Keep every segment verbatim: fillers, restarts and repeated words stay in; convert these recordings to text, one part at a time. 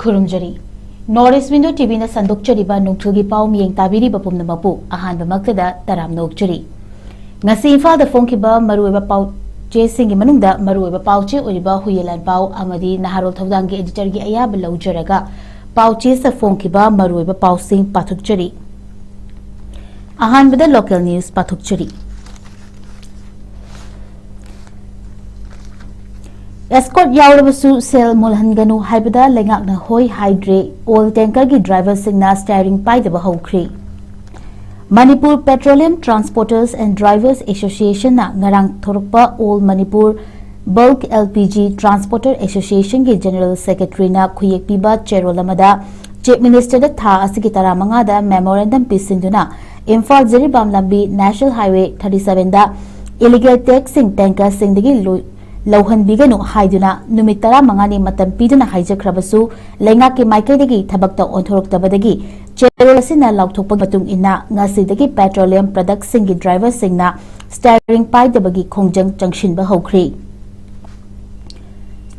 ꯈꯨꯔꯨꯝꯖꯔꯤ꯫ North East Window ꯇꯤꯚꯤꯅ ꯁꯟꯗꯣꯛꯆꯔꯤꯕ ꯅꯣꯡꯊꯨꯜꯒꯤ ꯄꯥꯎ ꯃꯤꯌꯦꯡ ꯇꯥꯕꯤꯔꯤꯕ ꯄꯨꯝꯅꯃꯛꯄꯨ ꯑꯍꯥꯟꯕꯃꯛꯇꯗ ꯇꯔꯥꯝꯅ ꯑꯣꯛꯆꯔꯤ꯫ ꯉꯁꯤ ꯏꯝꯐꯥꯜꯗ ꯐꯣꯡꯈꯤꯕ ꯃꯔꯨꯑꯣꯏꯕ ꯄꯥꯎ ꯆꯦꯁꯤꯡꯒꯤ ꯃꯅꯨꯡꯗ ꯃꯔꯨꯑꯣꯏꯕ ꯄꯥꯎ ꯆꯦ ꯑꯣꯏꯔꯤꯕ ꯍꯨꯏꯌꯦ ꯂꯥꯟꯄꯥꯎ ꯑꯃꯗꯤ ꯅꯍꯥꯔꯣꯜ ꯊꯧꯗꯥꯡꯒꯤ ꯑꯦꯗꯤꯇꯔꯒꯤ ꯑꯌꯥꯕ ꯂꯧꯖꯔꯒ ꯄꯥꯎ ꯆꯦꯁꯤꯡꯗ ꯐꯣꯡꯈꯤꯕ ꯃꯔꯨꯑꯣꯏꯕ ꯄꯥꯎꯁꯤꯡ ꯄꯥꯊꯣꯛꯆꯔꯤ꯫ ꯑꯍꯥꯟꯕꯗ local news ꯄꯥꯊꯣꯛꯆꯔꯤ꯫ Escort ꯌꯥꯎꯔꯕꯁꯨ ꯁꯦꯜ ꯃꯨꯜꯍꯟꯒꯅꯨ ꯍꯥꯏꯕꯗ ꯂꯩꯉꯥꯛꯅ ꯍꯣꯏ ꯍꯥꯏꯗ꯭ꯔꯦ꯫ Oil tankerꯒꯤ driverꯁꯤꯡꯅ steering ꯄꯥꯏꯗꯕ ꯍꯧꯈ꯭ꯔꯦ꯫ Manipur Petroleum Transporters and Drivers Associationꯅ ꯉꯔꯥꯡ ꯊꯣꯔꯛꯄ All Manipur Bulk LPG Transporter Associationꯒꯤ General Secretaryꯅ ꯈꯨꯌꯦꯛ ꯄꯤꯕ ꯆꯦꯔꯣꯜ ꯑꯃꯗ Chief Ministerꯗ ꯊꯥ ꯑꯁꯤꯒꯤ ꯇꯔꯥꯃꯉꯥꯗ memorandum ꯄꯤꯁꯤꯟꯗꯨꯅ ꯏꯝꯐꯥꯜ ꯖꯤꯔꯤꯕꯥꯝ ꯂꯝꯕꯤ National Highway thirty sevenꯗ illegal tankꯁꯤꯡ tankerꯁꯤꯡꯗꯒꯤ ꯂꯣꯏ-, ꯂꯧꯍꯟꯕꯤꯒꯅꯨ ꯍꯥꯏꯗꯨꯅ ꯅꯨꯃꯤꯠ ꯇꯔꯥꯃꯉꯥꯅꯤ ꯃꯇꯝ ꯄꯤꯗꯨꯅ ꯍꯥꯏꯖꯈ꯭ꯔꯕꯁꯨ ꯂꯩꯉꯥꯛꯀꯤ ꯃꯥꯏꯀꯩꯗꯒꯤ ꯊꯕꯛꯇ ꯑꯣꯟꯊꯣꯔꯛꯇꯕꯗꯒꯤ ꯆꯦꯔꯣꯜ ꯑꯁꯤꯅ ꯂꯥꯎꯊꯣꯛꯄꯒꯤ ꯃꯇꯨꯡ ꯏꯟꯅ ꯉꯁꯤꯗꯒꯤ petroleum productꯁꯤꯡꯒꯤ driverꯁꯤꯡꯅ steering ꯄꯥꯏꯗꯕꯒꯤ ꯈꯣꯡꯖꯪ ꯆꯪꯁꯤꯟꯕ ꯍꯧꯈ꯭ꯔꯦ꯫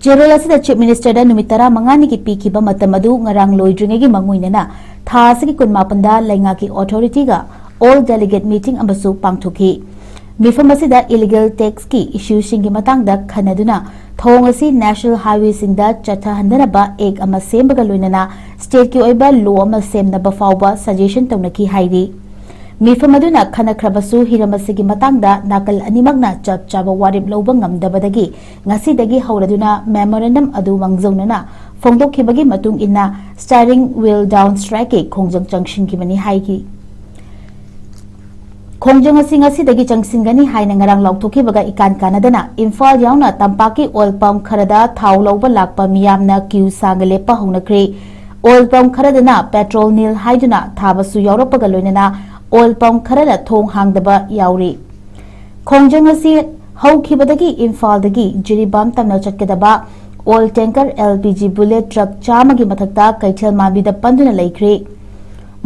ꯆꯦꯔꯣꯜ ꯑꯁꯤꯗ Chief Ministerꯗ ꯅꯨꯃꯤꯠ ꯇꯔꯥꯃꯉꯥꯅꯤꯒꯤ ꯄꯤꯈꯤꯕ ꯃꯇꯝ ꯑꯗꯨ ꯉꯔꯥꯡ ꯂꯣꯏꯗ꯭ꯔꯤꯉꯩꯒꯤ ꯃꯥꯡꯑꯣꯏꯅꯅ ꯊꯥ ꯑꯁꯤꯒꯤ ꯀꯨꯟꯃꯥꯄꯟꯗ ꯂꯩꯉꯥꯛꯀꯤ authorityꯒ all delegate meeting ꯑꯃꯁꯨ ꯄꯥꯡꯊꯣꯛꯈꯤ꯫ ꯃꯤꯐꯝ ꯑꯁꯤꯗ illegal tankꯀꯤ issueꯁꯤꯡꯒꯤ ꯃꯇꯥꯡꯗ ꯈꯟꯅꯗꯨꯅ ꯊꯧꯑꯣꯡ ꯑꯁꯤ National Highwayꯁꯤꯡꯗ ꯆꯠꯊꯍꯟꯗꯅꯕ act ꯑꯃ ꯁꯦꯝꯕꯒ ꯂꯣꯏꯅꯅ stateꯀꯤ ꯑꯣꯏꯕ law ꯑꯃ ꯁꯦꯝꯅꯕ ꯐꯥꯎꯕ suggestion ꯇꯧꯅꯈꯤ ꯍꯥꯏꯔꯤ꯫ ꯃꯤꯐꯝ ꯑꯗꯨꯅ ꯈꯟꯅꯈ꯭ꯔꯕꯁꯨ ꯍꯤꯔꯝ ꯑꯁꯤꯒꯤ ꯃꯇꯥꯡꯗ ꯅꯥꯀꯜ ꯑꯅꯤꯃꯛꯅ ꯆꯞ ꯆꯥꯕ ꯋꯥꯔꯦꯞ ꯂꯧꯕ ꯉꯝꯗꯕꯗꯒꯤ ꯉꯁꯤꯗꯒꯤ ꯍꯧꯔꯗꯨꯅ memorandum ꯑꯗꯨ ꯃꯥꯡꯖꯧꯅꯅ ꯐꯣꯡꯗꯣꯛꯈꯤꯕꯒꯤ ꯃꯇꯨꯡ ꯏꯟꯅ steering wheel down strikeꯀꯤ ꯈꯣꯡꯖꯪ ꯆꯪꯁꯤꯟꯈꯤꯕꯅꯤ ꯍꯥꯏꯈꯤ꯫ ꯈꯣꯡꯖꯪ ꯑꯁꯤ ꯉꯁꯤꯗꯒꯤ ꯆꯪꯁꯤꯟꯒꯅꯤ ꯍꯥꯏꯅ ꯉꯔꯥꯡ ꯂꯥꯎꯊꯣꯛꯈꯤꯕꯒ ꯏꯀꯥꯟ ꯀꯥꯟꯅꯗꯅ ꯏꯝꯐꯥꯜ ꯌꯥꯎꯅ ꯇꯝꯄꯥꯛꯀꯤ oil pump ꯈꯔꯗ ꯊꯥꯎ ꯂꯧꯕ ꯂꯥꯛꯄ ꯃꯤꯌꯥꯝꯅ queue ꯁꯥꯡꯅ ꯂꯦꯞꯄ ꯍꯧꯅꯈ꯭ꯔꯦ꯫ Oil pump ꯈꯔꯗꯅ petrol ꯅꯤꯜ ꯍꯥꯏꯗꯨꯅ ꯊꯥꯕꯁꯨ ꯌꯥꯎꯔꯛꯄꯒ ꯂꯣꯏꯅꯅ oil pump ꯈꯔꯅ ꯊꯣꯡ ꯍꯥꯡꯗꯕ ꯌꯥꯎꯔꯤ꯫ ꯈꯣꯡꯖꯪ ꯑꯁꯤ ꯍꯧꯈꯤꯕꯗꯒꯤ ꯏꯝꯐꯥꯜꯗꯒꯤ ꯖꯤꯔꯤꯕꯥꯝ ꯇꯝꯅ ꯆꯠꯀꯗꯕ oil tanker LPG bullet truck ꯆꯥꯝꯃꯒꯤ ꯃꯊꯛꯇ ꯀꯩꯊꯦꯜ ꯃꯥꯟꯕꯤꯗ ꯄꯟꯗꯨꯅ ꯂꯩꯈ꯭ꯔꯦ꯫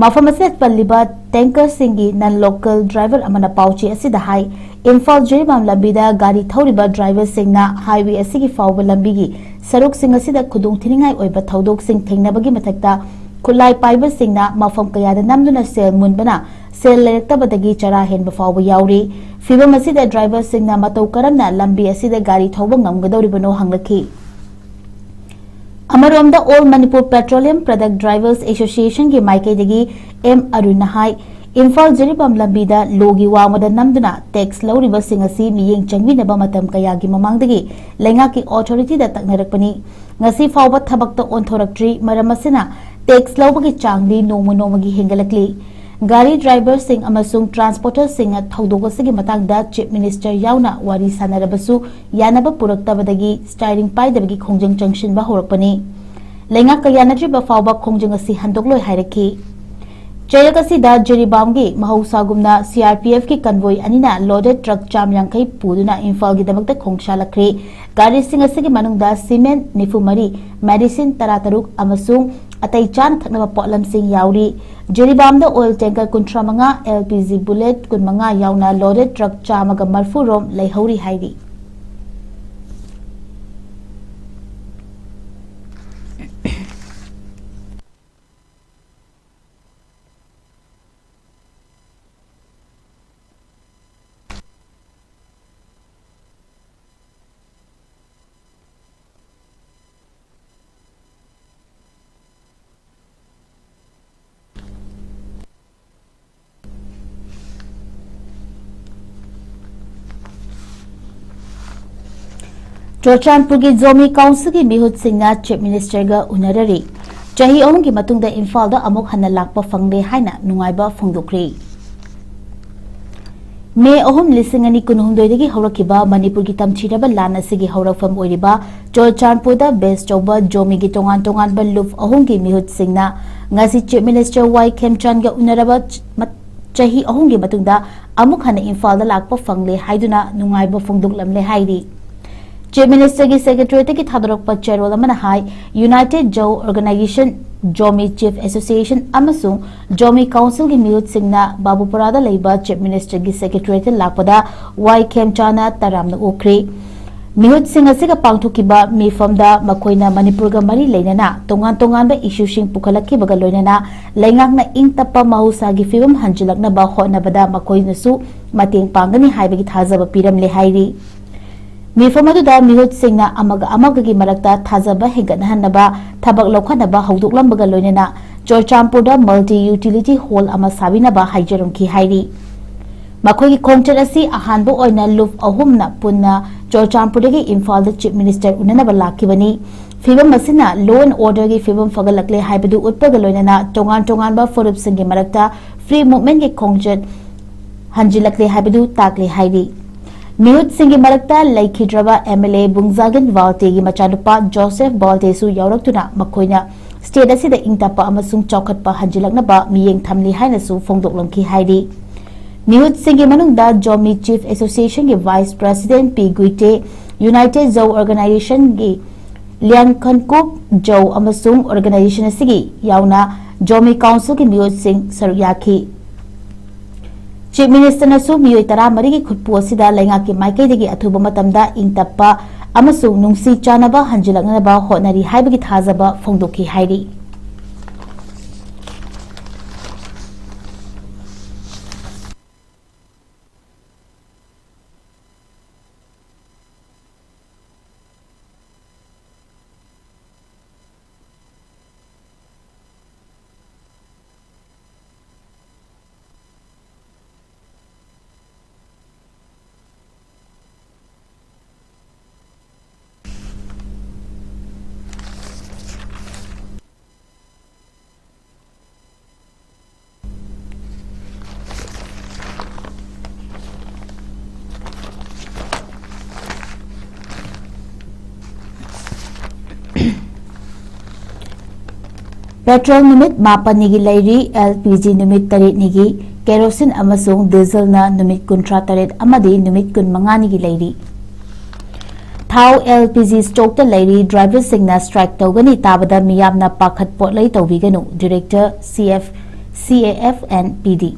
ꯃꯐꯝ ꯑꯁꯤꯗ ꯄꯜꯂꯤꯕ tankerꯁꯤꯡꯒꯤ non local driver ꯑꯃꯅ ꯄꯥꯎꯆꯦ ꯑꯁꯤꯗ ꯍꯥꯏ, ꯏꯝꯐꯥꯜ ꯖꯤꯔꯤꯕꯥꯝ ꯂꯝꯕꯤꯗ ꯒꯥꯔꯤ ꯊꯧꯔꯤꯕ driverꯁꯤꯡꯅ highway ꯑꯁꯤꯒꯤ ꯐꯥꯎꯕ ꯂꯝꯕꯤꯒꯤ ꯁꯔꯨꯛꯁꯤꯡ ꯑꯁꯤꯗ ꯈꯨꯗꯣꯡꯊꯤꯅꯤꯡꯉꯥꯏ ꯑꯣꯏꯕ ꯊꯧꯗꯣꯛꯁꯤꯡ ꯊꯦꯡꯅꯕꯒꯤ ꯃꯊꯛꯇ, ꯈꯨꯠꯂꯥꯏ ꯄꯥꯏꯕꯁꯤꯡꯅ ꯃꯐꯝ ꯀꯌꯥꯗ ꯅꯝꯗꯨꯅ ꯁꯦꯜ ꯃꯨꯟꯕꯅ ꯁꯦꯜ ꯂꯩꯔꯛꯇꯕꯗꯒꯤ ꯆꯔꯥ ꯍꯦꯟꯕ ꯐꯥꯎꯕ ꯌꯥꯎꯔꯤ꯫ ꯐꯤꯚꯝ ꯑꯁꯤꯗ ꯗ꯭ꯔꯥꯏꯚꯔꯁꯤꯡꯅ ꯃꯇꯧ ꯀꯔꯝꯅ ꯂꯝꯕꯤ ꯑꯁꯤꯗ ꯒꯥꯔꯤ ꯊꯧꯕ ꯉꯝꯒꯗꯧꯔꯤꯕꯅꯣ ꯍꯪꯂꯛꯈꯤ꯫ ꯑꯃꯔꯣꯝꯗ, All Manipur Petroleum Product Drivers Associationꯒꯤ ꯃꯥꯏꯀꯩꯗꯒꯤ ꯑꯦꯝ ꯑꯔꯨꯟꯅ ꯍꯥꯏ, ꯏꯝꯐꯥꯜ ꯖꯤꯔꯤꯕꯥꯝ ꯂꯝꯕꯤꯗ ꯂꯣꯒꯤ ꯋꯥꯡꯃꯗ ꯅꯝꯗꯨꯅ ꯇꯦꯛꯁ ꯂꯧꯔꯤꯕꯁꯤꯡ ꯑꯁꯤ ꯃꯤꯠꯌꯦꯡ ꯆꯪꯕꯤꯅꯕ ꯃꯇꯝ ꯀꯌꯥꯒꯤ ꯃꯃꯥꯡꯗꯒꯤ ꯂꯩꯉꯥꯛꯀꯤ ꯑꯣꯊꯣꯔꯤꯇꯤꯗ ꯇꯛꯅꯔꯛꯄꯅꯤ꯫ ꯉꯁꯤ ꯐꯥꯎꯕ ꯊꯕꯛꯇ ꯑꯣꯟꯊꯣꯔꯛꯇ꯭ꯔꯤ꯫ ꯃꯔꯝ ꯑꯁꯤꯅ ꯇꯦꯛꯁ ꯂꯧꯕꯒꯤ ꯆꯥꯡꯗꯤ ꯅꯣꯡꯃ ꯅꯣꯡꯃꯒꯤ ꯍꯦꯟꯒꯠꯂꯛꯂꯤ꯫ ꯒꯥꯔꯤ ꯗ꯭ꯔꯥꯏꯚꯔꯁꯤꯡ ꯑꯃꯁꯨꯡ ꯇ꯭ꯔꯥꯟꯁꯄꯣꯔꯇꯔꯁꯤꯡꯅ ꯊꯧꯗꯣꯛ ꯑꯁꯤꯒꯤ ꯃꯇꯥꯡꯗ ꯆꯤꯐ ꯃꯤꯅꯤꯁꯇꯔ ꯌꯥꯎꯅ ꯋꯥꯔꯤ ꯁꯥꯟꯅꯔꯕꯁꯨ ꯌꯥꯅꯕ ꯄꯨꯔꯛꯇꯕꯗꯒꯤ ꯁ꯭ꯇꯥꯏꯔꯤꯡ ꯄꯥꯏꯗꯕꯒꯤ ꯈꯣꯡꯖꯪ ꯆꯪꯁꯤꯟꯕ ꯍꯧꯔꯛꯄꯅꯤ꯫ ꯂꯩꯉꯥꯛꯀ ꯌꯥꯅꯗ꯭ꯔꯤꯕ ꯐꯥꯎꯕ ꯈꯣꯡꯖꯪ ꯑꯁꯤ ꯍꯟꯗꯣꯛꯂꯣꯏ ꯍꯥꯏꯔꯛꯈꯤ꯫ ꯆꯩꯔꯛ ꯑꯁꯤꯗ ꯖꯤꯔꯤꯕꯥꯝꯒꯤ ꯃꯍꯧꯁꯥꯒꯨꯝꯅ ꯁꯤ ꯑꯥꯔ ꯄꯤ ꯑꯦꯐꯀꯤ ꯀꯟꯚꯣꯏ ꯑꯅꯤꯅ ꯂꯣꯗꯦꯗ ꯇ꯭ꯔꯛ ꯆꯥꯝ ꯌꯥꯡꯈꯩ ꯄꯨꯗꯨꯅ ꯏꯝꯐꯥꯜꯒꯤꯗꯃꯛꯇ ꯈꯣꯡꯁꯥꯜꯂꯛꯈ꯭ꯔꯦ꯫ ꯒꯥꯔꯤꯁꯤꯡ ꯑꯁꯤꯒꯤ ꯃꯅꯨꯡꯗ ꯁꯤꯃꯦꯟ ꯅꯤꯐꯨ ꯃꯔꯤ, ꯃꯦꯗꯤꯁꯤꯟ ꯇꯔꯥ ꯇꯔꯨꯛ ꯑꯃꯁꯨꯡ ꯑꯇꯩ ꯆꯥꯅ ꯊꯛꯅꯕ ꯄꯣꯠꯂꯝꯁꯤꯡ ꯌꯥꯎꯔꯤ꯫ ꯖꯤꯔꯤꯕꯥꯝꯗ ꯑꯣꯏꯜ ꯇꯦꯡꯀꯔ ꯀꯨꯟꯊ꯭ꯔꯥ ꯃꯉꯥ, ꯑꯦꯜ ꯄꯤ ꯖꯤ ꯕꯨꯂꯦꯠ ꯀꯨꯟ ꯃꯉꯥ ꯌꯥꯎꯅ ꯂꯣꯗꯦꯗ ꯇ꯭ꯔꯛ ꯆꯥꯝꯃꯒ ꯃꯔꯤꯐꯨ ꯔꯣꯝ ꯂꯩꯍꯧꯔꯤ ꯍꯥꯏꯔꯤ꯫ ꯆꯨꯔꯆꯥꯟꯄꯨꯔꯒꯤ ꯖꯣꯃꯤ ꯀꯥꯎꯟꯁꯤꯜꯒꯤ ꯃꯤꯍꯨꯠꯁꯤꯡꯅ ꯆꯤꯐ ꯃꯤꯅꯤꯁꯇꯔꯒ ꯎꯅꯔꯔꯤ꯫ ꯆꯍꯤ ꯑꯍꯨꯝꯒꯤ ꯃꯇꯨꯡꯗ ꯏꯝꯐꯥꯜꯗ ꯑꯃꯨꯛ ꯍꯟꯅ ꯂꯥꯛꯄ ꯐꯪꯂꯦ ꯍꯥꯏꯅ ꯅꯨꯡꯉꯥꯏꯕ ꯐꯣꯡꯗꯣꯛꯈ꯭ꯔꯦ꯫ ꯃꯦ ꯑꯍꯨꯝ, ꯂꯤꯁꯤꯡ ꯑꯅꯤ ꯀꯨꯟꯍꯨꯝꯗꯣꯏꯗꯒꯤ ꯍꯧꯔꯛꯈꯤꯕ ꯃꯅꯤꯄꯨꯔꯒꯤ ꯇꯝꯊꯤꯔꯕ ꯂꯥꯟ ꯑꯁꯤꯒꯤ ꯍꯧꯔꯛꯐꯝ ꯑꯣꯏꯔꯤꯕ ꯆꯨꯔꯆꯥꯟꯄꯨꯔꯗ ꯕꯦꯁ ꯇꯧꯕ ꯖꯣꯃꯤꯒꯤ ꯇꯣꯉꯥꯟ ꯇꯣꯉꯥꯟꯕ ꯂꯨꯞ ꯑꯍꯨꯝꯒꯤ ꯃꯤꯍꯨꯠꯁꯤꯡꯅ ꯉꯁꯤ ꯆꯤꯐ ꯃꯤꯅꯤꯁꯇꯔ ꯋꯥꯏ ꯈꯦꯝꯆꯥꯟꯒ ꯎꯅꯔꯕ ꯆ-, ꯃꯠ-, ꯆꯍꯤ ꯑꯍꯨꯝꯒꯤ ꯃꯇꯨꯡꯗ ꯑꯃꯨꯛ ꯍꯟꯅ ꯏꯝꯐꯥꯜꯗ ꯂꯥꯛꯄ ꯐꯪꯂꯦ ꯍꯥꯏꯗꯨꯅ ꯅꯨꯡꯉꯥꯏꯕ ꯐꯣꯡꯗꯣꯛꯂꯝꯂꯦ ꯍꯥꯏꯔꯤ꯫ ꯆꯤꯐ ꯃꯤꯅꯤꯁꯇꯔꯒꯤ ꯁꯦꯀ꯭ꯔꯦꯇꯔꯤꯌꯦꯠꯇꯒꯤ ꯊꯥꯗꯣꯔꯛꯄ ꯆꯦꯔꯣꯜ ꯑꯃꯅ ꯍꯥꯏ, united Zou organisation, Zomi chief association ꯑꯃꯁꯨꯡ ꯖꯣꯃꯤ ꯀꯥꯎꯟꯁꯤꯜꯒꯤ ꯃꯤꯍꯨꯠꯁꯤꯡꯅ ꯕꯥꯕꯨꯄꯨꯔꯥꯗ ꯂꯩꯕ ꯆꯤꯐ ꯃꯤꯅꯤꯁꯇꯔꯒꯤ ꯁꯦꯀ꯭ꯔꯦꯇꯔꯤꯌꯦꯠꯇ ꯂꯥꯛꯄꯗ ꯋꯥꯏ ꯈꯦꯝꯆꯥꯅ ꯇꯔꯥꯝꯅ ꯑꯣꯛꯈ꯭ꯔꯦ꯫ ꯃꯤꯍꯨꯠꯁꯤꯡ ꯑꯁꯤꯒ ꯄꯥꯡꯊꯣꯛꯈꯤꯕ ꯃꯤꯐꯝꯗ ꯃꯈꯣꯏꯅ ꯃꯅꯤꯄꯨꯔꯒ ꯃꯔꯤ ꯂꯩꯅꯅ ꯇꯣꯉꯥꯟ ꯇꯣꯉꯥꯟꯕ ꯏꯁꯨꯁꯤꯡ ꯄꯨꯈꯠꯂꯛꯈꯤꯕꯒ ꯂꯣꯏꯅꯅ ꯂꯩꯉꯥꯛꯅ ꯏꯪ ꯇꯞꯄ ꯃꯍꯧꯁꯥꯒꯤ ꯐꯤꯕꯝ ꯍꯟꯖꯤꯜꯂꯛꯅꯕ ꯍꯣꯠꯅꯕꯗ ꯃꯈꯣꯏꯅꯁꯨ ꯃꯇꯦꯡ ꯄꯥꯡꯒꯅꯤ ꯍꯥꯏꯕꯒꯤ ꯊꯥꯖꯕ ꯄꯤꯔꯝꯂꯦ ꯍꯥꯏꯔꯤ꯫ ꯃꯤꯐꯝ ꯑꯗꯨꯗ ꯃꯤꯍꯨꯠꯁꯤꯡꯅ ꯑꯃꯒ ꯑꯃꯒꯒꯤ ꯃꯔꯛꯇ ꯊꯥꯖꯕ ꯍꯦꯟꯒꯠꯍꯟꯅꯕ ꯊꯕꯛ ꯂꯧꯈꯠꯅꯕ ꯍꯧꯗꯣꯛꯂꯝꯕꯒ ꯂꯣꯏꯅꯅ ꯆꯨꯔꯆꯥꯟꯄꯨꯔꯗ multi utility hall ꯑꯃ ꯁꯥꯕꯤꯅꯕ ꯍꯥꯏꯖꯔꯝꯈꯤ ꯍꯥꯏꯔꯤ꯫ ꯃꯈꯣꯏꯒꯤ ꯈꯣꯡꯆꯠ ꯑꯁꯤ ꯑꯍꯥꯟꯕ ꯑꯣꯏꯅ ꯂꯨꯞ ꯑꯍꯨꯝꯅ ꯄꯨꯟꯅ ꯆꯨꯔꯆꯥꯟꯄꯨꯔꯗꯒꯤ ꯏꯝꯐꯥꯜꯗ Chief Minister ꯎꯅꯅꯕ ꯂꯥꯛꯈꯤꯕꯅꯤ꯫ ꯐꯤꯕꯝ ꯑꯁꯤꯅ law and orderꯒꯤ ꯐꯤꯕꯝ ꯐꯒꯠꯂꯛꯂꯦ ꯍꯥꯏꯕꯗꯨ ꯎꯠꯄꯒ ꯂꯣꯏꯅꯅ ꯇꯣꯉꯥꯟ ꯇꯣꯉꯥꯟꯕ ꯐꯨꯔꯨꯞꯁꯤꯡꯒꯤ ꯃꯔꯛꯇ free movementꯀꯤ ꯈꯣꯡꯆꯠ ꯍꯟꯖꯤꯜꯂꯛꯂꯦ ꯍꯥꯏꯕꯗꯨ ꯇꯥꯛꯂꯦ ꯍꯥꯏꯔꯤ꯫ ꯃꯤꯍꯨꯠꯁꯤꯡꯒꯤ ꯃꯔꯛꯇ ꯂꯩꯈꯤꯗ꯭ꯔꯕ MLA ꯕꯨꯡꯖꯥꯒꯤꯟ ꯕꯥꯜꯇꯦꯒꯤ ꯃꯆꯥꯅꯨꯄꯥ ꯖꯣꯁꯦꯐ ꯕꯥꯜꯇꯦꯁꯨ ꯌꯥꯎꯔꯛꯇꯨꯅ ꯃꯈꯣꯏꯅ state ꯑꯁꯤꯗ ꯏꯪ ꯇꯞꯄ ꯑꯃꯁꯨꯡ ꯆꯥꯎꯈꯠꯄ ꯍꯟꯖꯤꯜꯂꯛꯅꯕ ꯃꯤꯠꯌꯦꯡ ꯊꯝꯂꯤ ꯍꯥꯏꯅꯁꯨ ꯐꯣꯡꯗꯣꯛꯂꯝꯈꯤ ꯍꯥꯏꯔꯤ꯫ ꯃꯤꯍꯨꯠꯁꯤꯡꯒꯤ ꯃꯅꯨꯡꯗ ꯖꯣꯃꯤ Chief Associationꯒꯤ Vice President ꯄꯤ ꯒꯨꯏꯇꯦ, United Zou Organizationꯒꯤ ꯂꯤꯌꯥꯟ ꯈꯟꯀꯨꯞ ꯖꯧ ꯑꯃꯁꯨꯡ organization ꯑꯁꯤꯒꯤ ꯌꯥꯎꯅ ꯖꯣꯃꯤ Councilꯒꯤ ꯃꯤꯑꯣꯏꯁꯤꯡ ꯁꯔꯨꯛ ꯌꯥꯈꯤ꯫ Chief Ministerꯅꯁꯨ ꯃꯤꯑꯣꯏ ꯇꯔꯥꯃꯔꯤꯒꯤ ꯈꯨꯠꯄꯨ ꯑꯁꯤꯗ ꯂꯩꯉꯥꯛꯀꯤ ꯃꯥꯏꯀꯩꯗꯒꯤ ꯑꯊꯨꯕ ꯃꯇꯝꯗ ꯏꯪ ꯇꯞꯄ ꯑꯃꯁꯨꯡ ꯅꯨꯡꯁꯤ ꯆꯥꯟꯅꯕ ꯍꯟꯖꯤꯜꯂꯛꯅꯕ ꯍꯣꯠꯅꯔꯤ ꯍꯥꯏꯕꯒꯤ ꯊꯥꯖꯕ ꯐꯣꯡꯗꯣꯛꯈꯤ ꯍꯥꯏꯔꯤ꯫ Petrol ꯅꯨꯃꯤꯠ ꯃꯥꯄꯟꯅꯤꯒꯤ ꯂꯩꯔꯤ, LPG ꯅꯨꯃꯤꯠ ꯇꯔꯦꯠꯅꯤꯒꯤ, kerosene ꯑꯃꯁꯨꯡ dieselꯅ ꯅꯨꯃꯤꯠ ꯀꯨꯟꯊ꯭ꯔꯥ ꯇꯔꯦꯠ ꯑꯃꯗꯤ ꯅꯨꯃꯤꯠ ꯀꯨꯟꯃꯉꯥꯅꯤꯒꯤ ꯂꯩꯔꯤ꯫ ꯊꯥꯎ LPG stockꯇ ꯂꯩꯔꯤ, driverꯁꯤꯡꯅ strike ꯇꯧꯒꯅꯤ ꯇꯥꯕꯗ ꯃꯤꯌꯥꯝꯅ ꯄꯥꯈꯠ ꯄꯣꯠꯂꯩ ꯇꯧꯕꯤꯒꯅꯨ, Director CF, CAF and PD꯫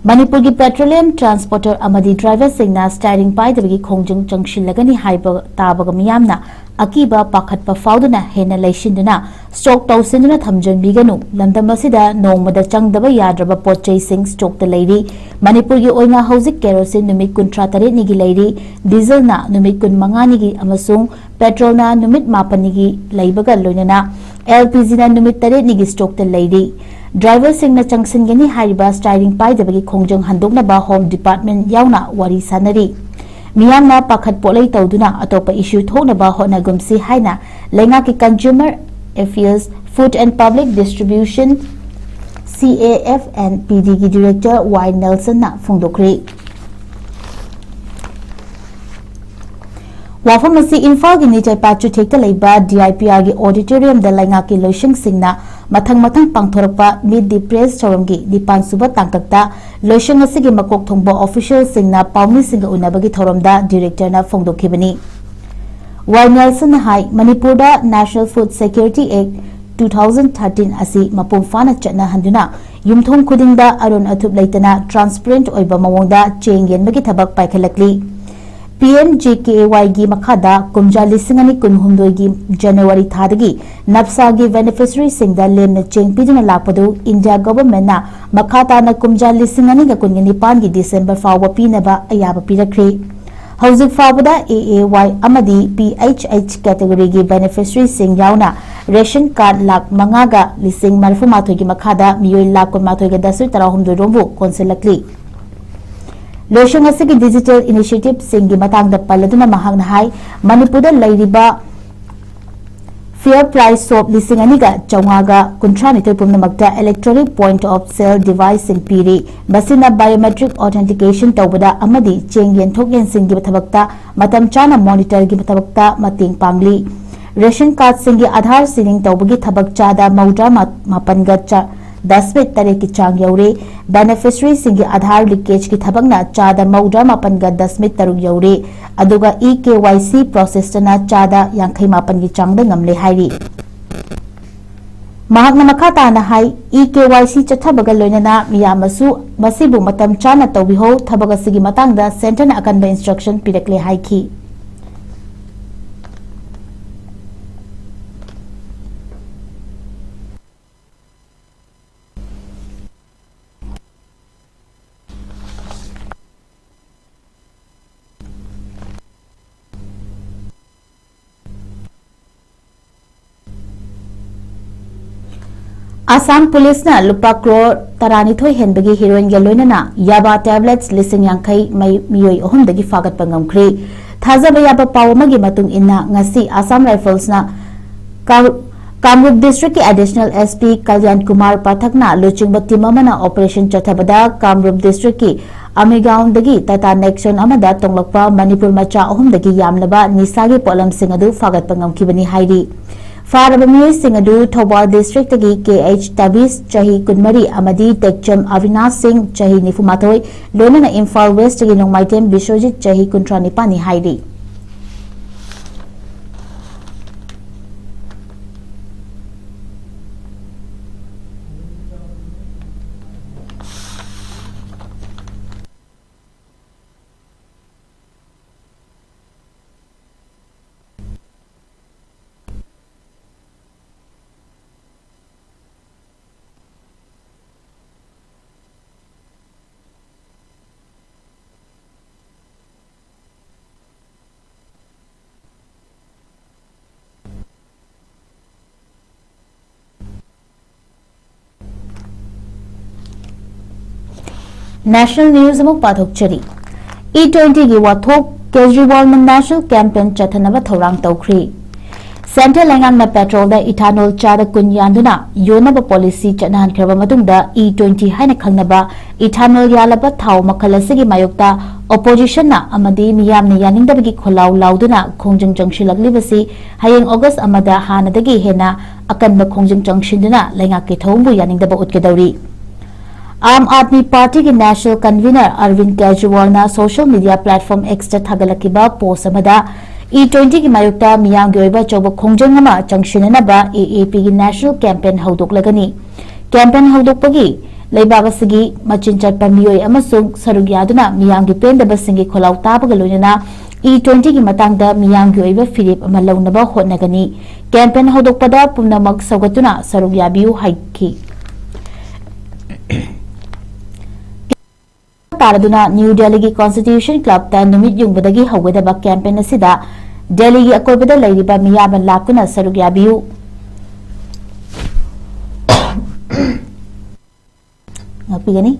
ꯃꯅꯤꯄꯨꯔꯒꯤ ꯄꯦꯇ꯭ꯔꯣꯂꯤꯌꯝ ꯇ꯭ꯔꯥꯟꯁꯄꯣꯔꯇꯔ ꯑꯃꯗꯤ ꯗ꯭ꯔꯥꯏꯚꯔꯁꯤꯡꯅ ꯁ꯭ꯇꯥꯏꯔꯤꯡ ꯄꯥꯏꯗꯕꯒꯤ ꯈꯣꯡꯖꯪ ꯆꯪꯁꯤꯜꯂꯒꯅꯤ ꯍꯥꯏꯕ ꯇꯥꯕꯒ ꯃꯤꯌꯥꯝꯅ ꯑꯀꯤꯕ ꯄꯥꯈꯠꯄ ꯐꯥꯎꯗꯨꯅ ꯍꯦꯟꯅ ꯂꯩꯁꯤꯟꯗꯨꯅ ꯁ꯭ꯇꯣꯛ ꯇꯧꯁꯤꯟꯗꯨꯅ ꯊꯝꯖꯤꯟꯕꯤꯒꯅꯨ꯫ ꯂꯝꯗꯝ ꯑꯁꯤꯗ ꯅꯣꯡꯃꯗ ꯆꯪꯗꯕ ꯌꯥꯗ꯭ꯔꯕ ꯄꯣꯠ ꯆꯩꯁꯤꯡ ꯁ꯭ꯇꯣꯛꯇ ꯂꯩꯔꯤ꯫ ꯃꯅꯤꯄꯨꯔꯒꯤ ꯑꯣꯏꯅ ꯍꯧꯖꯤꯛ ꯀꯦꯔꯣꯁꯤꯟ ꯅꯨꯃꯤꯠ ꯀꯨꯟꯊ꯭ꯔꯥ ꯇꯔꯦꯠꯅꯤꯒꯤ ꯂꯩꯔꯤ, ꯗꯤꯖꯜꯅ ꯅꯨꯃꯤꯠ ꯀꯨꯟꯃꯉꯥꯅꯤꯒꯤ ꯑꯃꯁꯨꯡ ꯄꯦꯇ꯭ꯔꯣꯜꯅ ꯅꯨꯃꯤꯠ ꯃꯥꯄꯟꯅꯤꯒꯤ ꯂꯩꯕꯒ ꯂꯣꯏꯅꯅ ꯑꯦꯜ ꯄꯤ ꯖꯤꯅ ꯅꯨꯃꯤꯠ ꯇꯔꯦꯠꯅꯤꯒꯤ ꯁ꯭ꯇꯣꯛꯇ ꯂꯩꯔꯤ꯫ ꯗ꯭ꯔꯥꯏꯚꯔꯁꯤꯡꯅ ꯆꯪꯁꯤꯟꯒꯅꯤ ꯍꯥꯏꯔꯤꯕ ꯁ꯭ꯇꯥꯏꯔꯤꯡ ꯄꯥꯏꯗꯕꯒꯤ ꯈꯣꯡꯖꯪ ꯍꯟꯗꯣꯛꯅꯕ ꯍꯣꯝ ꯗꯤꯄꯥꯔꯠꯃꯦꯟ ꯌꯥꯎꯅ ꯋꯥꯔꯤ ꯁꯥꯅꯔꯤ꯫ ꯃꯤꯌꯥꯝꯅ ꯄꯥꯈꯠ ꯄꯣꯠꯂꯩ ꯇꯧꯗꯨꯅ ꯑꯇꯣꯞꯄ ꯏꯁꯨ ꯊꯣꯛꯅꯕ ꯍꯣꯠꯅꯒꯨꯝꯁꯤ ꯍꯥꯏꯅ ꯂꯩꯉꯥꯛꯀꯤ Consumer Affairs, Food and Public Distribution, C A F and P D ꯒꯤ ꯗꯤꯔꯦꯛꯇꯔ ꯋꯥꯏ ꯅꯦꯜꯁꯟꯅ ꯐꯣꯡꯗꯣꯛꯈ꯭ꯔꯦ꯫ ꯋꯥꯐꯝ ꯑꯁꯤ ꯏꯝꯐꯥꯜꯒꯤ ꯅꯤꯇꯔꯄꯥꯠ ꯆꯨꯊꯦꯛꯇ ꯂꯩꯕ D I P R ꯒꯤ ꯑꯣꯗꯤꯇꯣꯔꯤꯌꯝꯗ ꯂꯩꯉꯥꯛꯀꯤ ꯂꯣꯏꯁꯪꯁꯤꯡꯅ ꯃꯊꯪ ꯃꯊꯪ ꯄꯥꯡꯊꯣꯔꯛꯄ Meet the Press ꯊꯧꯔꯝꯒꯤ ꯅꯤꯄꯥꯟ ꯁꯨꯕ ꯇꯥꯡꯀꯛꯇ ꯂꯣꯏꯁꯪ ꯑꯁꯤꯒꯤ ꯃꯀꯣꯛ ꯊꯣꯡꯕ ꯑꯣꯐꯤꯁꯤꯌꯦꯜꯁꯤꯡꯅ ꯄꯥꯎꯃꯤꯁꯤꯡꯒ ꯎꯅꯕꯒꯤ ꯊꯧꯔꯝꯗ ꯗꯤꯔꯦꯛꯇꯔꯅ ꯐꯣꯡꯗꯣꯛꯈꯤꯕꯅꯤ꯫ ꯋꯥꯏ ꯅꯦꯜꯁꯟꯅ ꯍꯥꯏ, ꯃꯅꯤꯄꯨꯔꯗ National Food Security Act two thousand thirteen ꯑꯁꯤ ꯃꯄꯨꯡ ꯐꯥꯅ ꯆꯠꯅꯍꯟꯗꯨꯅ ꯌꯨꯝꯊꯣꯡ ꯈꯨꯗꯤꯡꯗ ꯑꯔꯣꯟ ꯑꯊꯨꯞ ꯂꯩꯇꯅ transparent ꯑꯣꯏꯕ ꯃꯑꯣꯡꯗ ꯆꯦꯡ ꯌꯦꯟꯕꯒꯤ ꯊꯕꯛ ꯄꯥꯏꯈꯠꯂꯛꯂꯤ꯫ P M G K A Y ꯒꯤ ꯃꯈꯥꯗ ꯀꯨꯝꯖꯥ ꯂꯤꯁꯤꯡ ꯑꯅꯤ ꯀꯨꯟꯍꯨꯝꯗꯣꯏꯒꯤ ꯖꯅꯋꯥꯔꯤ ꯊꯥꯗꯒꯤ ꯅꯞꯁꯥꯒꯤ ꯕꯦꯅꯤꯐꯤꯁꯔꯤꯁꯤꯡꯗ ꯂꯦꯝꯅ ꯆꯦꯡ ꯄꯤꯗꯨꯅ ꯂꯥꯛꯄꯗꯨ ꯏꯟꯗꯤꯌꯥ ꯒꯚꯔꯟꯃꯦꯟꯠꯅ ꯃꯈꯥ ꯇꯥꯅ ꯀꯨꯝꯖꯥ ꯂꯤꯁꯤꯡ ꯑꯅꯤꯒ ꯀꯨꯟꯒ ꯅꯤꯄꯥꯟꯒꯤ ꯗꯤꯁꯦꯝꯕꯔ ꯐꯥꯎꯕ ꯄꯤꯅꯕ ꯑꯌꯥꯕ ꯄꯤꯔꯛꯈ꯭ꯔꯦ꯫ ꯍꯧꯖꯤꯛ ꯐꯥꯎꯕꯗ A A Y ꯑꯃꯗꯤ P H H category ꯒꯤ ꯕꯦꯅꯤꯐꯤꯁꯔꯤꯁꯤꯡ ꯌꯥꯎꯅ ꯔꯦꯁꯟ ꯀꯥꯔꯗ ꯂꯥꯈ ꯃꯉꯥꯒ ꯂꯤꯁꯤꯡ ꯃꯔꯤꯐꯨꯃꯥꯊꯣꯏꯒꯤ ꯃꯈꯥꯗ ꯃꯤꯑꯣꯏ ꯂꯥꯈ ꯀꯨꯟꯃꯥꯊꯣꯏꯒ ꯗꯁꯃꯤꯛ ꯇꯔꯥꯍꯨꯝꯗꯣꯏ ꯔꯣꯝꯕꯨ ꯀꯣꯟꯁꯤꯜꯂꯛꯂꯤ꯫ ꯂꯣꯏꯁꯪ ꯑꯁꯤꯒꯤ digital initiative ꯁꯤꯡꯒꯤ ꯃꯇꯥꯡꯗ ꯄꯜꯂꯗꯨꯅ ꯃꯍꯥꯛꯅ ꯍꯥꯏ, ꯃꯅꯤꯄꯨꯔꯗ ꯂꯩꯔꯤꯕ Fair Price Shop ꯂꯤꯁꯤꯡ ꯑꯅꯤꯒ ꯆꯥꯝꯃꯉꯥꯒ ꯀꯨꯟꯊ꯭ꯔꯥꯅꯤꯊꯣꯏ ꯄꯨꯝꯅꯃꯛꯇ electronic point of sale device ꯁꯤꯡ ꯄꯤꯔꯤ꯫ ꯃꯁꯤꯅ biometric authentication ꯇꯧꯕꯗ ꯑꯃꯗꯤ ꯆꯦꯡ ꯌꯦꯟꯊꯣꯛ ꯌꯦꯟꯁꯤꯟꯒꯤ ꯊꯕꯛꯇ ꯃꯇꯝ ꯆꯥꯅ monitor ꯒꯤ ꯊꯕꯛꯇ ꯃꯇꯦꯡ ꯄꯥꯡꯂꯤ꯫ ꯔꯦꯁꯟ ꯀꯥꯔꯗꯁꯤꯡꯒꯤ ꯑꯥꯙꯥꯔ ꯁꯤꯂꯤꯡ ꯇꯧꯕꯒꯤ ꯊꯕꯛ ꯆꯥꯗ ꯃꯧꯗ꯭ꯔꯥ ꯃꯥꯄꯟꯒ ꯆꯥ-, ꯗꯁꯃꯤꯛ ꯇꯔꯦꯠꯀꯤ ꯆꯥꯡ ꯌꯧꯔꯦ꯫ ꯕꯦꯅꯤꯐꯤꯁꯔꯤꯁꯤꯡꯒꯤ ꯑꯥꯙꯥꯔ ꯂꯤꯀꯦꯖꯀꯤ ꯊꯕꯛꯅ ꯆꯥꯗ ꯃꯧꯗ꯭ꯔꯥ ꯃꯥꯄꯟꯒ ꯗꯁꯃꯤꯛ ꯇꯔꯨꯛ ꯌꯧꯔꯦ꯫ ꯑꯗꯨꯒ E K Y C process ꯇꯅ ꯆꯥꯗ ꯌꯥꯡꯈꯩ ꯃꯥꯄꯟꯒꯤ ꯆꯥꯡꯗ ꯉꯝꯂꯦ ꯍꯥꯏꯔꯤ꯫ ꯃꯍꯥꯛꯅ ꯃꯈꯥ ꯇꯥꯅ ꯍꯥꯏ, E K Y C ꯆꯠꯊꯕꯒ ꯂꯣꯏꯅꯅ ꯃꯤꯌꯥꯝꯅꯁꯨ ꯃꯁꯤꯕꯨ ꯃꯇꯝ ꯆꯥꯅ ꯇꯧꯕꯤꯍꯧ, ꯊꯕꯛ ꯑꯁꯤꯒꯤ ꯃꯇꯥꯡꯗ centreꯅ ꯑꯀꯟꯕ instruction ꯄꯤꯔꯛꯂꯦ ꯍꯥꯏꯈꯤ꯫ ꯑꯁꯥꯝ ꯄꯨꯂꯤꯁꯅ ꯂꯨꯄꯥ ꯀ꯭ꯔꯣꯔ ꯇꯔꯥꯅꯤꯊꯣꯏ ꯍꯦꯟꯕꯒꯤ heroineꯒ ꯂꯣꯏꯅꯅ ꯌꯥꯕꯥ tablets ꯂꯤꯁꯤꯡ ꯌꯥꯡꯈꯩ ꯃꯩ-, ꯃꯤꯑꯣꯏ ꯑꯍꯨꯝꯗꯒꯤ ꯐꯥꯒꯠꯄ ꯉꯝꯈ꯭ꯔꯤ꯫ ꯊꯥꯖꯕ ꯌꯥꯕ ꯄꯥꯎ ꯑꯃꯒꯤ ꯃꯇꯨꯡ ꯏꯟꯅ, ꯉꯁꯤ Assam Riflesꯅ ꯀꯥ-, ꯀꯥꯃꯔꯨꯞ districtꯀꯤ additional S P Kalyan Kumar ꯄꯥꯊꯛꯅ ꯂꯨꯆꯤꯡꯕ team ꯑꯃꯅ operation ꯆꯠꯊꯕꯗ ꯀꯥꯃꯔꯨꯞ districtꯀꯤ ꯑꯃꯤꯒꯥꯎꯟꯗꯒꯤ Tata Nexon ꯑꯃꯗ ꯇꯣꯡꯂꯛꯄ ꯃꯅꯤꯄꯨꯔ ꯃꯆꯥ ꯑꯍꯨꯝꯗꯒꯤ ꯌꯥꯝꯂꯕ ꯅꯤꯁꯥꯒꯤ ꯄꯣꯠꯂꯝꯁꯤꯡ ꯑꯗꯨ ꯐꯥꯒꯠꯄ ꯉꯝꯈꯤꯕꯅꯤ ꯍꯥꯏꯔꯤ꯫ ꯐꯥꯔꯕ ꯃꯤꯑꯣꯏꯁꯤꯡ ꯑꯗꯨ ꯊꯧꯕꯥꯜ districtꯇꯒꯤ K H ꯇꯕꯤꯁ, ꯆꯍꯤ ꯀꯨꯟꯃꯔꯤ, ꯑꯃꯗꯤ ꯇꯦꯛꯆꯝ ꯑꯕꯤꯅꯥꯁ ꯁꯤꯡ, ꯆꯍꯤ ꯅꯤꯐꯨꯃꯥꯊꯣꯏ, ꯂꯣꯏꯅꯅ ꯏꯝꯐꯥꯜ Westꯇꯒꯤ ꯅꯣꯡꯃꯥꯏꯊꯦꯝ ꯕꯤꯁ꯭ꯋꯖꯤꯠ, ꯆꯍꯤ ꯀꯨꯟꯊ꯭ꯔꯥ ꯅꯤꯄꯥꯟꯅꯤ ꯍꯥꯏꯔꯤ꯫ National news ꯑꯃꯨꯛ ꯄꯥꯊꯣꯛꯆꯔꯤ꯫ E twentyꯒꯤ ꯋꯥꯊꯣꯛ, ꯀꯦꯖ꯭ꯔꯤꯋꯥꯜꯅ national campaign ꯆꯠꯊꯅꯕ ꯊꯧꯔꯥꯡ ꯇꯧꯈ꯭ꯔꯤ꯫ Central ꯂꯩꯉꯥꯛꯅ petrolꯗ ethanol ꯆꯥꯗ ꯀꯨꯟ ꯌꯥꯟꯗꯨꯅ ꯌꯣꯟꯅꯕ policy ꯆꯠꯅꯍꯟꯈ꯭ꯔꯕ ꯃꯇꯨꯡꯗ, E twenty ꯍꯥꯏꯅ ꯈꯪꯅꯕ ethanol ꯌꯥꯜꯂꯕ ꯊꯥꯎ ꯃꯈꯜ ꯑꯁꯤꯒꯤ ꯃꯥꯌꯣꯛꯇ oppositionꯅ ꯑꯃꯗꯤ ꯃꯤꯌꯥꯝꯅ ꯌꯥꯅꯤꯡꯗꯕꯒꯤ ꯈꯣꯜꯂꯥꯎ ꯂꯥꯎꯗꯨꯅ ꯈꯣꯡꯖꯪ ꯆꯪꯁꯤꯜꯂꯛꯂꯤꯕꯁꯤ ꯍꯌꯦꯡ August ꯑꯃꯗ ꯍꯥꯟꯅꯗꯒꯤ ꯍꯦꯟꯅ ꯑꯀꯟꯕ ꯈꯣꯡꯖꯪ ꯆꯪꯁꯤꯟꯗꯨꯅ ꯂꯩꯉꯥꯛꯀꯤ ꯊꯧꯑꯣꯡꯕꯨ ꯌꯥꯅꯤꯡꯗꯕ ꯎꯠꯀꯗꯧꯔꯤ꯫ ꯑꯥꯝ ꯑꯥꯗꯃꯤ ꯄꯥꯔꯇꯤꯒꯤ national convener ꯑꯔꯕꯤꯟ ꯀꯦꯖ꯭ꯔꯤꯋꯥꯜꯅ social media platform Xꯇ ꯊꯥꯒꯠꯂꯛꯈꯤꯕ post ꯑꯃꯗ, ꯏ ꯇ꯭ꯋꯦꯟꯇꯤꯒꯤ ꯃꯥꯌꯣꯛꯇ ꯃꯤꯌꯥꯝꯒꯤ ꯑꯣꯏꯕ ꯑꯆꯧꯕ ꯈꯣꯡꯖꯪ ꯑꯃ ꯆꯪꯁꯤꯟꯅꯅꯕ ꯑꯦ ꯑꯦ ꯄꯤꯒꯤ ꯅꯦꯁꯅꯦꯜ ꯀꯦꯝꯄꯦꯟ ꯍꯧꯗꯣꯛꯂꯒꯅꯤ꯫ ꯀꯦꯝꯄꯦꯟ ꯍꯧꯗꯣꯛꯄꯒꯤ ꯂꯩꯕꯥꯛ ꯑꯁꯤꯒꯤ ꯃꯆꯤꯟ ꯆꯠꯄ ꯃꯤꯑꯣꯏ ꯑꯃꯁꯨꯡ ꯁꯔꯨꯛ ꯌꯥꯗꯨꯅ ꯃꯤꯌꯥꯝꯒꯤ ꯄꯦꯟꯗꯕꯁꯤꯡꯒꯤ ꯈꯣꯜꯂꯥꯎ ꯇꯥꯕꯒ ꯂꯣꯏꯅꯅ ꯏ ꯇ꯭ꯋꯦꯟꯇꯤꯒꯤ ꯃꯇꯥꯡꯗ ꯃꯤꯌꯥꯝꯒꯤ ꯑꯣꯏꯕ ꯐꯤꯔꯦꯞ ꯑꯃ ꯂꯧꯅꯕ ꯍꯣꯠꯅꯒꯅꯤ꯫ ꯀꯦꯝꯄꯦꯟ ꯍꯧꯗꯣꯛꯄꯗ ꯄꯨꯝꯅꯃꯛ ꯁꯧꯒꯠꯇꯨꯅ ꯁꯔꯨꯛ ꯌꯥꯕꯤꯌꯨ ꯍꯥꯏꯈꯤ꯫ ꯇꯥꯔꯗꯨꯅ ꯅ꯭ꯌꯨ ꯗꯦꯜꯂꯤꯒꯤ ꯀꯣꯟꯁꯇꯤꯇ꯭ꯌꯨꯁꯟ ꯀ꯭ꯂꯕꯇ ꯅꯨꯃꯤꯠ ꯌꯨꯡꯕꯗꯒꯤ ꯍꯧꯒꯗꯕ ꯀꯦꯝꯄꯦꯟ ꯑꯁꯤꯗ ꯗꯦꯜꯂꯤꯒꯤ ꯑꯀꯣꯏꯕꯗ ꯂꯩꯔꯤꯕ ꯃꯤꯌꯥꯝꯅ ꯂꯥꯛꯇꯨꯅ ꯁꯔꯨꯛ ꯌꯥꯕꯤꯌꯨ꯫ ꯉꯥꯛꯄꯤꯒꯅꯤ꯫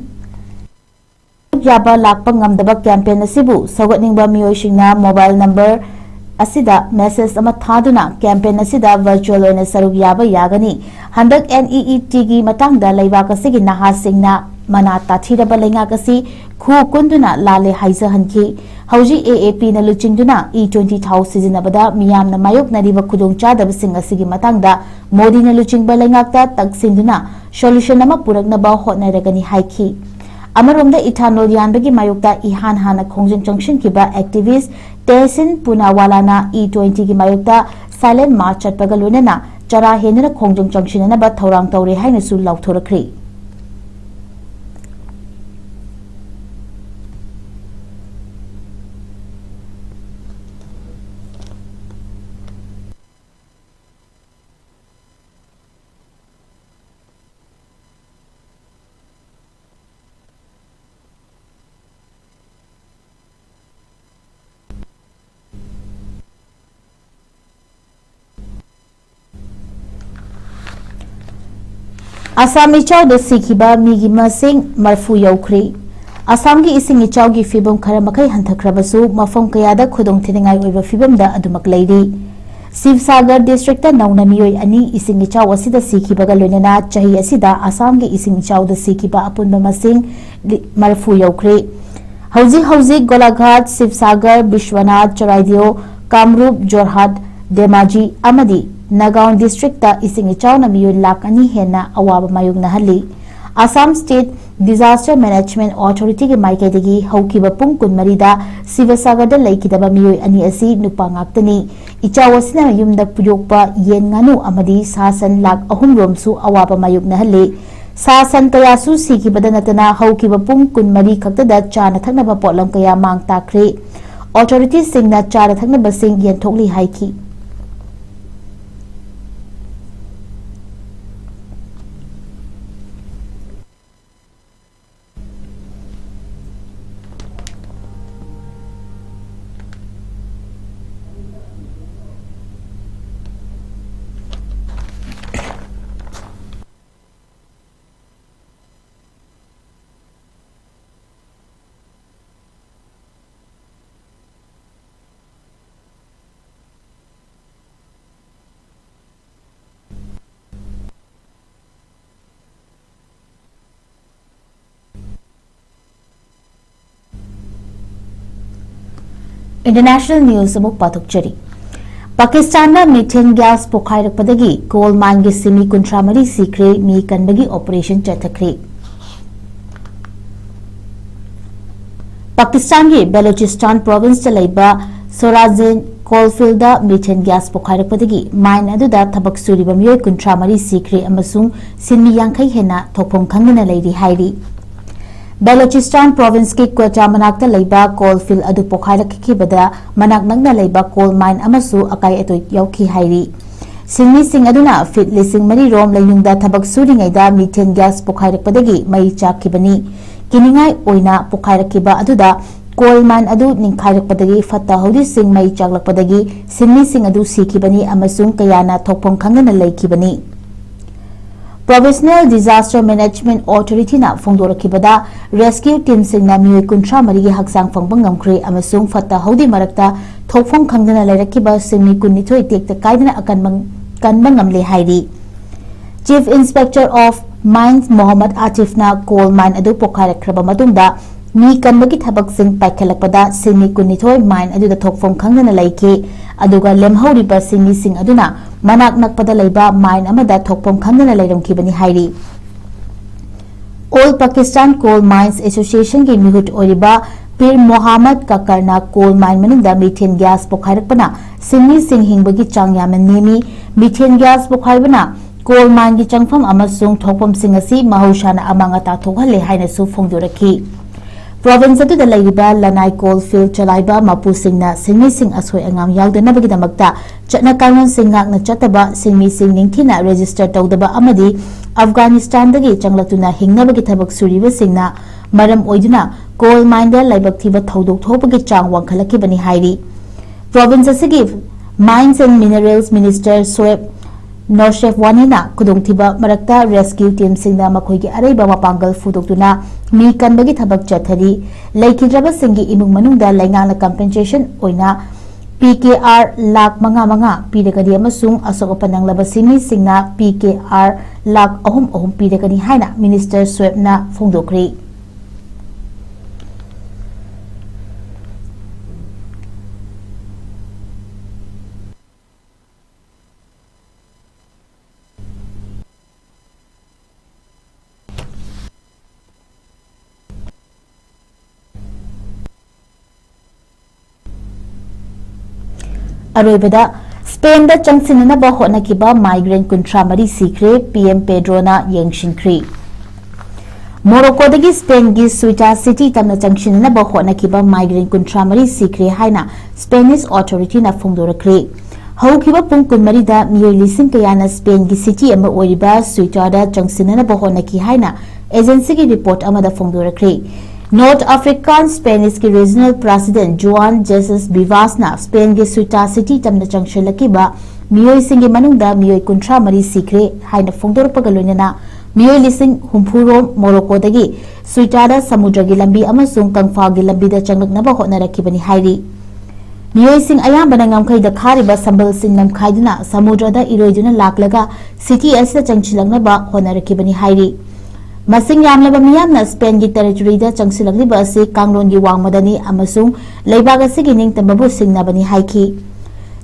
ꯌꯥꯕ ꯂꯥꯛꯄ ꯉꯝꯗꯕ ꯀꯦꯝꯄꯦꯟ ꯑꯁꯤꯕꯨ ꯁꯧꯒꯠꯅꯤꯡꯕ ꯃꯤꯑꯣꯏꯁꯤꯡꯅ ꯃꯣꯕꯥꯏꯜ ꯅꯝꯕꯔ ꯑꯁꯤꯗ ꯃꯦꯁꯦꯖ ꯑꯃ ꯊꯥꯗꯨꯅ ꯀꯦꯝꯄꯦꯟ ꯑꯁꯤꯗ ꯚꯔꯆꯨꯑꯦꯜ ꯑꯣꯏꯅ ꯁꯔꯨꯛ ꯌꯥꯕ ꯌꯥꯒꯅꯤ꯫ ꯍꯟꯗꯛ ꯑꯦꯟ ꯏ ꯏ ꯇꯤꯒꯤ ꯃꯇꯥꯡꯗ ꯂꯩꯕꯥꯛ ꯑꯁꯤꯒꯤ ꯅꯍꯥꯁꯤꯡꯅ ꯃꯅꯥ ꯇꯥꯊꯤꯔꯕ ꯂꯩꯉꯥꯛ ꯑꯁꯤ ꯈꯨ ꯀꯨꯟꯗꯨꯅ ꯂꯥꯜꯂꯦ ꯍꯥꯏꯖꯍꯟꯈꯤ꯫ ꯍꯧꯖꯤꯛ ꯑꯦ ꯑꯦ ꯄꯤꯅ ꯂꯨꯆꯤꯡꯗꯨꯅ ꯏ ꯇ꯭ꯋꯦꯟꯇꯤ ꯊꯥꯎ ꯁꯤꯖꯤꯟꯅꯕꯗ ꯃꯤꯌꯥꯝꯅ ꯃꯥꯌꯣꯛꯅꯔꯤꯕ ꯈꯨꯗꯣꯡꯆꯥꯗꯕꯁꯤꯡ ꯑꯁꯤꯒꯤ ꯃꯇꯥꯡꯗ ꯃꯣꯗꯤꯅ ꯂꯨꯆꯤꯡꯕ ꯂꯩꯉꯥꯛꯇ ꯇꯛꯁꯤꯟꯗꯨꯅ ꯁꯣꯂꯨꯁꯟ ꯑꯃ ꯄꯨꯔꯛꯅꯕ ꯍꯣꯠꯅꯔꯒꯅꯤ ꯍꯥꯏꯈꯤ꯫ ꯑꯃꯔꯣꯝꯗ ꯏꯊꯥꯅꯣꯜ ꯌꯥꯟꯕꯒꯤ ꯃꯥꯌꯣꯛꯇ ꯏꯍꯥꯟ ꯍꯥꯟꯅ ꯈꯣꯡꯖꯪ ꯆꯪꯁꯤꯟꯈꯤꯕ ꯑꯦꯛꯇꯤꯚꯤꯁ ꯇꯦꯍꯁꯤꯟ ꯄꯨꯅꯥꯋꯥꯂꯥꯅ ꯏ ꯇ꯭ꯋꯦꯟꯇꯤꯒꯤ ꯃꯥꯌꯣꯛꯇ ꯁꯥꯏꯂꯦꯟ ꯃꯥꯔꯆ ꯆꯠꯄꯒ ꯂꯣꯏꯅꯅ ꯆꯔꯥ ꯍꯦꯟꯗꯨꯅ ꯈꯣꯡꯖꯪ ꯆꯪꯁꯤꯟꯅꯅꯕ ꯊꯧꯔꯥꯡ ꯇꯧꯔꯦ ꯍꯥꯏꯅꯁꯨ ꯂꯥꯎꯊꯣꯔꯛꯈ꯭ꯔꯤ꯫ ꯑꯁꯥꯝ ꯏꯆꯥꯎꯗ ꯁꯤꯈꯤꯕ ꯃꯤꯒꯤ ꯃꯁꯤꯡ ꯃꯔꯐꯨ ꯌꯧꯈ꯭ꯔꯦ꯫ ꯑꯁꯥꯝꯒꯤ ꯏꯁꯤꯡ ꯏꯆꯥꯎꯒꯤ ꯐꯤꯕꯝ ꯈꯔ ꯃꯈꯩ ꯍꯟꯊꯈ꯭ꯔꯕꯁꯨ, ꯃꯐꯝ ꯀꯌꯥꯗ ꯈꯨꯗꯣꯡꯊꯤꯅꯤꯡꯉꯥꯏ ꯑꯣꯏꯕ ꯐꯤꯕꯝꯗ ꯑꯗꯨꯃꯛ ꯂꯩꯔꯤ꯫ ꯁꯤꯕꯁꯥꯒꯔ ꯗꯤꯁꯇ꯭ꯔꯤꯛꯇ ꯅꯧꯅ ꯃꯤꯑꯣꯏ ꯑꯅꯤ ꯏꯁꯤꯡ ꯏꯆꯥꯎ ꯑꯁꯤꯗ ꯁꯤꯈꯤꯕꯒ ꯂꯣꯏꯅꯅ ꯆꯍꯤ ꯑꯁꯤꯗ ꯑꯁꯥꯝꯒꯤ ꯏꯁꯤꯡ ꯏꯆꯥꯎꯗ ꯁꯤꯈꯤꯕ ꯑꯄꯨꯟꯕ ꯃꯁꯤꯡ ꯂꯤ-, ꯃꯔꯐꯨ ꯌꯧꯈ꯭ꯔꯦ꯫ ꯍꯧꯖꯤꯛ ꯍꯧꯖꯤꯛ ꯒꯣꯂꯥꯘꯥꯠ, ꯁꯤꯕꯁꯥꯒꯔ, ꯕꯤꯁ꯭ꯋꯅꯥꯊ, ꯆꯔꯥꯏꯗꯦꯎ, ꯀꯥꯝꯔꯨꯞ, ꯖꯣꯔꯍꯥꯠ, ꯙꯦꯃꯥꯖꯤ ꯑꯃꯗꯤ ꯅꯥꯒꯥꯎꯟ ꯗꯤꯁꯇ꯭ꯔꯤꯛꯇ ꯏꯁꯤꯡ ꯏꯆꯥꯎꯅ ꯃꯤꯑꯣꯏ ꯂꯥꯈ ꯑꯅꯤ ꯍꯦꯟꯅ ꯑꯋꯥꯕ ꯃꯥꯌꯣꯛꯅꯍꯜꯂꯤ꯫ Assam State Disaster Management Authority ꯒꯤ ꯃꯥꯏꯀꯩꯗꯒꯤ ꯍꯧꯈꯤꯕ ꯄꯨꯡ ꯀꯨꯟꯃꯔꯤꯗ ꯁꯤꯕꯁꯥꯒꯔꯗ ꯂꯩꯈꯤꯗꯕ ꯃꯤꯑꯣꯏ ꯑꯅꯤ ꯑꯁꯤ ꯅꯨꯄꯥ ꯉꯥꯛꯇꯅꯤ꯫ ꯏꯆꯥꯎ ꯑꯁꯤꯅ ꯌꯨꯝꯗ ꯌꯣꯛꯄ ꯌꯦꯟ, ꯉꯥꯅꯨ ꯑꯃꯗꯤ ꯁꯥ ꯁꯟ ꯂꯥꯈ ꯑꯍꯨꯝ ꯔꯣꯝꯁꯨ ꯑꯋꯥꯕ ꯃꯥꯌꯣꯛꯅꯍꯜꯂꯤ꯫ ꯁꯥ ꯁꯟ ꯀꯌꯥꯁꯨ ꯁꯤꯈꯤꯕꯗ ꯅꯠꯇꯅ ꯍꯧꯈꯤꯕ ꯄꯨꯡ ꯀꯨꯟꯃꯔꯤ ꯈꯛꯇꯗ ꯆꯥꯅ ꯊꯛꯅꯕ ꯄꯣꯠꯂꯝ ꯀꯌꯥ ꯃꯥꯡ ꯇꯥꯛꯈ꯭ꯔꯦ꯫ Authority ꯁꯤꯡꯅ ꯆꯥꯅ ꯊꯛꯅꯕꯁꯤꯡ ꯌꯦꯟꯊꯣꯛꯂꯤ ꯍꯥꯏꯈꯤ꯫ International news ꯑꯃꯨꯛ ꯄꯥꯊꯣꯛꯆꯔꯤ꯫ ꯄꯥꯀꯤꯁꯇꯥꯟꯅ methane gas ꯄꯣꯈꯥꯏꯔꯛꯄꯗꯒꯤ coal mine ꯒꯤ ꯁꯤꯟꯃꯤ ꯀꯨꯟꯊ꯭ꯔꯥ ꯃꯔꯤ ꯁꯤꯈ꯭ꯔꯦ, ꯃꯤ ꯀꯟꯕꯒꯤ operation ꯆꯠꯊꯈ꯭ꯔꯦ꯫ ꯄꯥꯀꯤꯁꯇꯥꯟꯒꯤ ꯕꯦꯂꯣꯆꯤꯁꯇꯥꯟ province ꯇ ꯂꯩꯕ ꯁꯣꯔꯥꯖꯦꯟ coal field ꯗ methane gas ꯄꯣꯈꯥꯏꯔꯛꯄꯗꯒꯤ mine ꯑꯗꯨꯗ ꯊꯕꯛ ꯁꯨꯔꯤꯕ ꯃꯤꯑꯣꯏ ꯀꯨꯟꯊ꯭ꯔꯥ ꯃꯔꯤ ꯁꯤꯈ꯭ꯔꯦ ꯑꯃꯁꯨꯡ ꯁꯤꯟꯃꯤ ꯌꯥꯡꯈꯩ ꯍꯦꯟꯅ ꯊꯣꯛꯐꯝ ꯈꯪꯗꯅ ꯂꯩꯔꯤ ꯍꯥꯏꯔꯤ꯫ ꯕꯦꯂꯣꯆꯤꯁꯇꯥꯟ province ꯀꯤ ꯀ꯭ꯋꯦꯇꯥ ꯃꯅꯥꯛꯇ ꯂꯩꯕ coal field ꯑꯗꯨ ꯄꯣꯈꯥꯏꯔꯛꯈꯤꯕꯗ ꯃꯅꯥꯛ ꯅꯛꯅ ꯂꯩꯕ coal mine ꯑꯃꯁꯨ ꯑꯀꯥꯏ ꯑꯇꯣꯏ ꯌꯥꯎꯈꯤ ꯍꯥꯏꯔꯤ꯫ ꯁꯤꯟꯃꯤꯁꯤꯡ ꯑꯗꯨꯅ feet ꯂꯤꯁꯤꯡ ꯃꯔꯤ ꯔꯣꯝ ꯂꯩꯅꯨꯡꯗ ꯊꯕꯛ ꯁꯨꯔꯤꯉꯩꯗ methane gas ꯄꯣꯈꯥꯏꯔꯛꯄꯗꯒꯤ ꯃꯩ ꯆꯥꯛꯈꯤꯕꯅꯤ꯫ ꯀꯤꯅꯤꯡꯉꯥꯏ ꯑꯣꯏꯅ ꯄꯣꯈꯥꯏꯔꯛꯈꯤꯕ ꯑꯗꯨꯗ coal mine ꯑꯗꯨ ꯅꯤꯡꯈꯥꯏꯔꯛꯄꯗꯒꯤ ꯐꯠꯇ ꯍꯥꯎꯗꯤꯁꯤꯡ ꯃꯩ ꯆꯥꯛꯂꯛꯄꯗꯒꯤ ꯁꯤꯟꯃꯤꯁꯤꯡ ꯑꯗꯨ ꯁꯤꯈꯤꯕꯅꯤ ꯑꯃꯁꯨꯡ ꯀꯌꯥꯅ ꯊꯣꯛꯐꯝ ꯈꯪꯗꯅ ꯂꯩꯈꯤꯕꯅꯤ꯫ Provisional Disaster Management Authority ꯅ ꯐꯣꯡꯗꯣꯔꯛꯈꯤꯕꯗ, rescue team ꯁꯤꯡꯅ ꯃꯤꯑꯣꯏ ꯀꯨꯟꯊ꯭ꯔꯥ ꯃꯔꯤꯒꯤ ꯍꯛꯆꯥꯡ ꯐꯪꯕ ꯉꯝꯈ꯭ꯔꯦ ꯑꯃꯁꯨꯡ ꯐꯠꯇ ꯍꯥꯎꯗꯤ ꯃꯔꯛꯇ ꯊꯣꯛꯐꯝ ꯈꯪꯗꯅ ꯂꯩꯔꯛꯈꯤꯕ ꯁꯤꯟꯃꯤ ꯀꯨꯟꯅꯤꯊꯣꯏ ꯇꯦꯛꯇ ꯀꯥꯏꯗꯅ ꯑꯀꯟꯕ, ꯀꯟꯕ ꯉꯝꯂꯦ ꯍꯥꯏꯔꯤ꯫ Chief Inspector of Mines Mohammad ꯑꯥꯇꯤꯐꯅ coal mine ꯑꯗꯨ ꯄꯣꯈꯥꯏꯔꯛꯈ꯭ꯔꯕ ꯃꯇꯨꯡꯗ ꯃꯤ ꯀꯟꯕꯒꯤ ꯊꯕꯛꯁꯤꯡ ꯄꯥꯏꯈꯠꯂꯛꯄꯗ ꯁꯤꯟꯃꯤ ꯀꯨꯟꯅꯤꯊꯣꯏ mine ꯑꯗꯨꯗ ꯊꯣꯛꯐꯝ ꯈꯪꯗꯅ ꯂꯩꯈꯤ, ꯑꯗꯨꯒ ꯂꯦꯝꯍꯧꯔꯤꯕ ꯁꯤꯟꯃꯤꯁꯤꯡ ꯑꯗꯨꯅ ꯃꯅꯥꯛ ꯅꯛꯄꯗ ꯂꯩꯕ mine ꯑꯃꯗ ꯊꯣꯛꯐꯝ ꯈꯪꯗꯅ ꯂꯩꯔꯝꯈꯤꯕꯅꯤ ꯍꯥꯏꯔꯤ꯫ All Pakistan Coal Mines Association ꯒꯤ ꯃꯤꯍꯨꯠ ꯑꯣꯏꯔꯤꯕ ꯄꯤꯔ ꯃꯣꯍꯥꯃꯗ ꯀꯀꯔꯅ coal mine ꯃꯅꯨꯡꯗ methane gas ꯄꯣꯈꯥꯏꯔꯛꯄꯅ ꯁꯤꯟꯃꯤꯁꯤꯡ ꯍꯤꯡꯕꯒꯤ ꯆꯥꯡ ꯌꯥꯝꯅ ꯅꯦꯝꯃꯤ꯫ Methane gas ꯄꯣꯈꯥꯏꯕꯅ coal mine ꯒꯤ ꯆꯪꯐꯝ ꯑꯃꯁꯨꯡ ꯊꯣꯛꯐꯝꯁꯤꯡ ꯑꯁꯤ ꯃꯍꯧꯁꯥꯅ ꯑꯃꯥꯡ ꯑꯇꯥ ꯊꯣꯛꯍꯜꯂꯦ ꯍꯥꯏꯅꯁꯨ ꯐꯣꯡꯗꯣꯔꯛꯈꯤ꯫ Province ꯑꯗꯨꯗ ꯂꯩꯔꯤꯕ ꯂꯅꯥꯏ coal field ꯆꯂꯥꯏꯕ ꯃꯄꯨꯁꯤꯡꯅ ꯁꯤꯟꯃꯤꯁꯤꯡ ꯑꯁꯣꯏ ꯑꯉꯥꯝ ꯌꯥꯎꯗꯅꯕꯒꯤꯗꯃꯛꯇ ꯆꯠꯅ ꯀꯥꯡꯂꯣꯟꯁꯤꯡ ꯉꯥꯛꯅ ꯆꯠꯇꯕ, ꯁꯤꯟꯃꯤꯁꯤꯡ ꯅꯤꯡꯊꯤꯅ register ꯇꯧꯗꯕ ꯑꯃꯗꯤ ꯑꯐꯒꯥꯅꯤꯁꯇꯥꯟꯗꯒꯤ ꯆꯪꯂꯛꯇꯨꯅ ꯍꯤꯡꯅꯕꯒꯤ ꯊꯕꯛ ꯁꯨꯔꯤꯕꯁꯤꯡꯅ ꯃꯔꯝ ꯑꯣꯏꯗꯨꯅ coal mine ꯗ ꯂꯥꯏꯕꯛ ꯊꯤꯕ ꯊꯧꯗꯣꯛ ꯊꯣꯛꯄꯒꯤ ꯆꯥꯡ ꯋꯥꯡꯈꯠꯂꯛꯈꯤꯕꯅꯤ ꯍꯥꯏꯔꯤ꯫ Province ꯑꯁꯤꯒꯤ Mines and Minerals Minister ꯁꯣꯑꯦꯕ ꯅꯣꯔꯁꯦꯐꯋꯥꯅꯤꯅ ꯈꯨꯗꯣꯡꯊꯤꯕ ꯃꯔꯛꯇ rescue team ꯁꯤꯡꯅ ꯃꯈꯣꯏꯒꯤ ꯑꯔꯩꯕ ꯃꯄꯥꯡꯒꯜ ꯐꯨꯗꯣꯛꯇꯨꯅ ꯃꯤ ꯀꯟꯕꯒꯤ ꯊꯕꯛ ꯆꯠꯊꯔꯤ꯫ ꯂꯩꯈꯤꯗ꯭ꯔꯕꯁꯤꯡꯒꯤ ꯏꯃꯨꯡ ꯃꯅꯨꯡꯗ ꯂꯩꯉꯥꯛꯅ compensation ꯑꯣꯏꯅ P K R ꯂꯥꯈ ꯃꯉꯥ ꯃꯉꯥ ꯄꯤꯔꯒꯅꯤ ꯑꯃꯁꯨꯡ ꯑꯁꯣꯛ ꯑꯄꯟ ꯅꯪꯂꯕ ꯁꯤꯟꯃꯤꯁꯤꯡꯅ P K R ꯂꯥꯈ ꯑꯍꯨꯝ ꯑꯍꯨꯝ ꯄꯤꯔꯒꯅꯤ ꯍꯥꯏꯅ Minister ꯁꯣꯑꯦꯕꯅ ꯐꯣꯡꯗꯣꯛꯈ꯭ꯔꯦ꯫ ꯑꯔꯣꯏꯕꯗ, ꯁ꯭ꯄꯦꯟꯗ ꯆꯪꯁꯤꯟꯅꯅꯕ ꯍꯣꯠꯅꯈꯤꯕ migrant ꯀꯨꯟꯊ꯭ꯔꯥ ꯃꯔꯤ ꯁꯤꯈ꯭ꯔꯦ, P M ꯄꯦꯗ꯭ꯔꯣꯅ ꯌꯦꯡꯁꯤꯟꯈ꯭ꯔꯦ꯫ ꯃꯣꯔꯣꯀꯣꯗꯒꯤ ꯁ꯭ꯄꯦꯟꯒꯤ ꯁ꯭ꯋꯤꯇꯥ city ꯇꯝꯅ ꯆꯪꯁꯤꯟꯅꯅꯕ ꯍꯣꯠꯅꯈꯤꯕ migrant ꯀꯨꯟꯊ꯭ꯔꯥ ꯃꯔꯤ ꯁꯤꯈ꯭ꯔꯦ ꯍꯥꯏꯅ Spanish authority ꯅ ꯐꯣꯡꯗꯣꯔꯛꯈ꯭ꯔꯦ꯫ ꯍꯧꯈꯤꯕ ꯄꯨꯡ ꯀꯨꯟꯃꯔꯤꯗ ꯃꯤꯑꯣꯏ ꯂꯤꯁꯤꯡ ꯀꯌꯥꯅ ꯁ꯭ꯄꯦꯟꯒꯤ city ꯑꯃ ꯑꯣꯏꯔꯤꯕ ꯁ꯭ꯋꯤꯇꯥꯗ ꯆꯪꯁꯤꯟꯅꯅꯕ ꯍꯣꯠꯅꯈꯤ ꯍꯥꯏꯅ agency ꯒꯤ report ꯑꯃꯗ ꯐꯣꯡꯗꯣꯔꯛꯈ꯭ꯔꯦ꯫ North African Spanish ꯀꯤ regional president Juan Jesus Vivas ꯅ ꯁ꯭ꯄꯦꯟꯒꯤ ꯁ꯭ꯋꯤꯇꯥ city ꯇꯝꯅ ꯆꯪꯁꯤꯜꯂꯛꯈꯤꯕ ꯃꯤꯑꯣꯏꯁꯤꯡꯒꯤ ꯃꯅꯨꯡꯗ ꯃꯤꯑꯣꯏ ꯀꯨꯟꯊ꯭ꯔꯥ ꯃꯔꯤ ꯁꯤꯈ꯭ꯔꯦ ꯍꯥꯏꯅ ꯐꯣꯡꯗꯣꯔꯛꯄꯒ ꯂꯣꯏꯅꯅ ꯃꯤꯑꯣꯏ ꯂꯤꯁꯤꯡ ꯍꯨꯝꯐꯨ ꯔꯣꯝ ꯃꯣꯔꯣꯀꯣꯗꯒꯤ ꯁ꯭ꯋꯤꯇꯥꯗ ꯁꯃꯨꯗ꯭ꯔꯒꯤ ꯂꯝꯕꯤ ꯑꯃꯁꯨꯡ ꯀꯪꯐꯥꯜꯒꯤ ꯂꯝꯕꯤꯗ ꯆꯪꯂꯛꯅꯕ ꯍꯣꯠꯅꯔꯛꯈꯤꯕꯅꯤ ꯍꯥꯏꯔꯤ꯫ ꯃꯤꯑꯣꯏꯁꯤꯡ ꯑꯌꯥꯝꯕꯅ ꯉꯝꯈꯩꯗ ꯈꯥꯔꯤꯕ ꯁꯝꯕꯜꯁꯤꯡ ꯅꯝꯈꯥꯏꯗꯨꯅ ꯁꯃꯨꯗ꯭ꯔꯗ ꯏꯔꯣꯏꯗꯨꯅ ꯂꯥꯛꯂꯒ city ꯑꯁꯤꯗ ꯆꯪꯁꯤꯜꯂꯛꯅꯕ ꯍꯣꯠꯅꯔꯛꯈꯤꯕꯅꯤ ꯍꯥꯏꯔꯤ꯫ ꯃꯁꯤꯡ ꯌꯥꯝꯂꯕ ꯃꯤꯌꯥꯝꯅ ꯁ꯭ꯄꯦꯟꯒꯤ territory ꯗ ꯆꯪꯁꯤꯜꯂꯛꯂꯤꯕ ꯑꯁꯤ ꯀꯥꯡꯂꯣꯟꯒꯤ ꯋꯥꯡꯃꯗꯅꯤ ꯑꯃꯁꯨꯡ ꯂꯩꯕꯥꯛ ꯑꯁꯤꯒꯤ ꯅꯤꯡꯇꯝꯕꯕꯨ ꯁꯤꯡꯅꯕꯅꯤ ꯍꯥꯏꯈꯤ꯫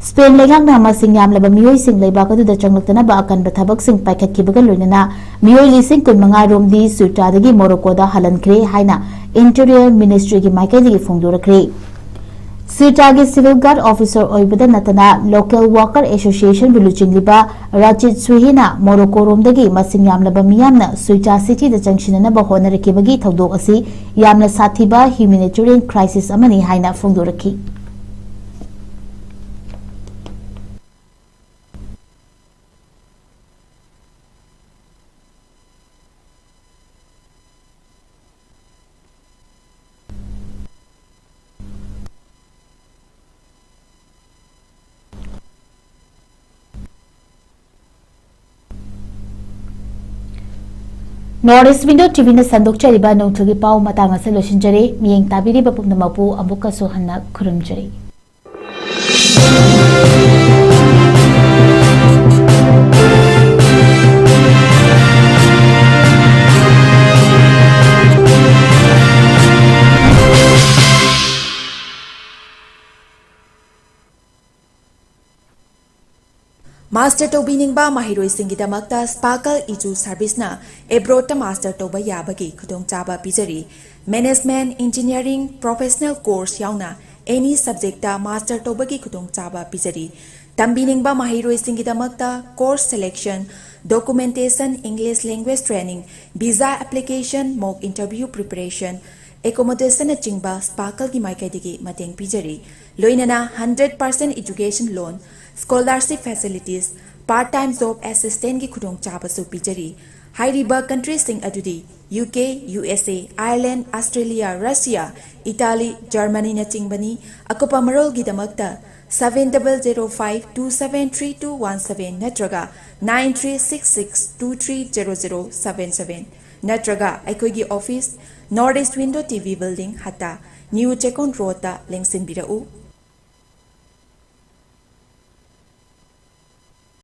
ꯁ꯭ꯄꯦꯟ ꯂꯩꯉꯥꯛꯅ ꯃꯁꯤꯡ ꯌꯥꯝꯂꯕ ꯃꯤꯑꯣꯏꯁꯤꯡ ꯂꯩꯕꯥꯛ ꯑꯗꯨꯗ ꯆꯪꯂꯛꯇꯅꯕ ꯑꯀꯟꯕ ꯊꯕꯛꯁꯤꯡ ꯄꯥꯏꯈꯠꯈꯤꯕꯒ ꯂꯣꯏꯅꯅ ꯃꯤꯑꯣꯏ ꯂꯤꯁꯤꯡ ꯀꯨꯟꯃꯉꯥ ꯔꯣꯝꯗꯤ ꯁ꯭ꯋꯤꯇ꯭ꯔꯥꯗꯒꯤ ꯃꯣꯔꯣꯀꯣꯗ ꯍꯜꯍꯟꯈ꯭ꯔꯦ ꯍꯥꯏꯅ ꯏꯟꯇꯤꯔꯤꯌꯔ ꯃꯤꯅꯤꯁꯇ꯭ꯔꯤꯒꯤ ꯃꯥꯏꯀꯩꯗꯒꯤ ꯐꯣꯡꯗꯣꯔꯛꯈ꯭ꯔꯦ꯫ ꯁ꯭ꯋꯤꯇ꯭ꯔꯥꯒꯤ ꯁꯤꯚꯤꯜ ꯒꯥꯔꯗ ꯑꯣꯐꯤꯁꯔ ꯑꯣꯏꯕꯗ ꯅꯠꯇꯅ ꯂꯣꯀꯦꯜ ꯋꯥꯀꯔ ꯑꯦꯁꯣꯁꯤꯌꯦꯁꯟꯕꯨ ꯂꯨꯆꯤꯡꯂꯤꯕ ꯔꯥꯆꯤꯠ ꯁꯨꯍꯤꯅ ꯃꯣꯔꯣꯀꯣ ꯔꯣꯝꯗꯒꯤ ꯃꯁꯤꯡ ꯌꯥꯝꯂꯕ ꯃꯤꯌꯥꯝꯅ ꯁ꯭ꯋꯤꯇ꯭ꯔꯥ ꯁꯤꯇꯤꯗ ꯆꯪꯁꯤꯟꯅꯅꯕ ꯍꯣꯠꯅꯔꯛꯈꯤꯕꯒꯤ ꯊꯧꯗꯣꯛ ꯑꯁꯤ ꯌꯥꯝꯅ ꯁꯥꯊꯤꯕ ꯍ꯭ꯌꯨꯃꯦꯅꯤꯇꯦꯔꯤꯌꯟ ꯀ꯭ꯔꯥꯏꯁꯤꯁ ꯑꯃꯅꯤ ꯍꯥꯏꯅ ꯐꯣꯡꯗꯣꯔꯛꯈꯤ꯫ North East Window ꯇꯤ ꯚꯤꯅ ꯁꯟꯗꯣꯛꯆꯔꯤꯕ ꯅꯣꯡꯊꯨꯒꯤ ꯄꯥꯎ ꯃꯇꯥꯡ ꯑꯁꯤ ꯂꯣꯏꯁꯤꯟꯖꯔꯦ꯫ ꯃꯤꯠꯌꯦꯡ ꯇꯥꯕꯤꯔꯤꯕ ꯄꯨꯝꯅꯃꯛꯄꯨ ꯑꯃꯨꯛꯀꯁꯨ ꯍꯟꯅ ꯈꯨꯔꯨꯝꯖꯔꯤ꯫ ꯃꯥꯁꯇꯔ ꯇꯧꯕꯤꯅꯤꯡꯕ ꯃꯍꯩꯔꯣꯏꯁꯤꯡꯒꯤꯗꯃꯛꯇ ꯁ꯭ꯄꯥꯔꯀꯜ ꯏꯖꯨ ꯁꯔꯚꯤꯁꯅ ꯑꯦꯕ꯭ꯔꯣꯗꯇ ꯃꯥꯁꯇꯔ ꯇꯧꯕ ꯌꯥꯕꯒꯤ ꯈꯨꯗꯣꯡꯆꯥꯕ ꯄꯤꯖꯔꯤ꯫ ꯃꯦꯅꯦꯖꯃꯦꯟꯠ, ꯏꯟꯖꯤꯅꯤꯌꯔꯤꯡ, ꯄ꯭ꯔꯣꯐꯦꯁꯅꯦꯜ ꯀꯣꯔꯁ ꯌꯥꯎꯅ ꯑꯦꯅꯤ ꯁꯕꯖꯦꯛꯇ ꯃꯥꯁꯇꯔ ꯇꯧꯕꯒꯤ ꯈꯨꯗꯣꯡꯆꯥꯕ ꯄꯤꯖꯔꯤ꯫ ꯇꯝꯕꯤꯅꯤꯡꯕ ꯃꯍꯩꯔꯣꯏꯁꯤꯡꯒꯤꯗꯃꯛꯇ course selection, documentation, English language training, visa application, mock interview preparation, ꯑꯦꯀꯣꯃꯣꯗꯦꯁꯟꯅꯆꯤꯡꯕ ꯁ꯭ꯄꯥꯔꯀꯜꯒꯤ ꯃꯥꯏꯀꯩꯗꯒꯤ ꯃꯇꯦꯡ ꯄꯤꯖꯔꯤ꯫ ꯂꯣꯏꯅꯅ hundred percent education loan, scholarship facilities, part time job ꯑꯦꯁꯤꯁꯇꯦꯟꯠꯀꯤ ꯈꯨꯗꯣꯡꯆꯥꯕꯁꯨ ꯄꯤꯖꯔꯤ꯫ ꯍꯥꯏꯔꯤꯕ ꯀꯟꯇ꯭ꯔꯤꯁꯤꯡ ꯑꯗꯨꯗꯤ ꯌꯨ ꯀꯦ, ꯌꯨ ꯑꯦꯁ ꯑꯦ, ꯑꯥꯌꯔꯂꯦꯟꯗ, ꯑꯁꯇ꯭ꯔꯦꯂꯤꯌꯥ, ꯔꯁꯤꯌꯥ, ꯏꯇꯥꯂꯤ, ꯖꯔꯃꯅꯤꯅꯆꯤꯡꯕꯅꯤ꯫ ꯑꯀꯨꯞꯄ ꯃꯔꯣꯜꯒꯤꯗꯃꯛꯇ seven double zero five two seven three two one seven ꯅꯠꯇ꯭ꯔꯒ nine three six six two three zero zero seven seven ꯅꯠꯇ꯭ꯔꯒ ꯑꯩꯈꯣꯏꯒꯤ office, North East Window T V building, ꯍꯠꯇꯥ, new Chekon ꯔꯣꯗꯇ ꯂꯦꯡꯁꯤꯟꯕꯤꯔꯛꯎ꯫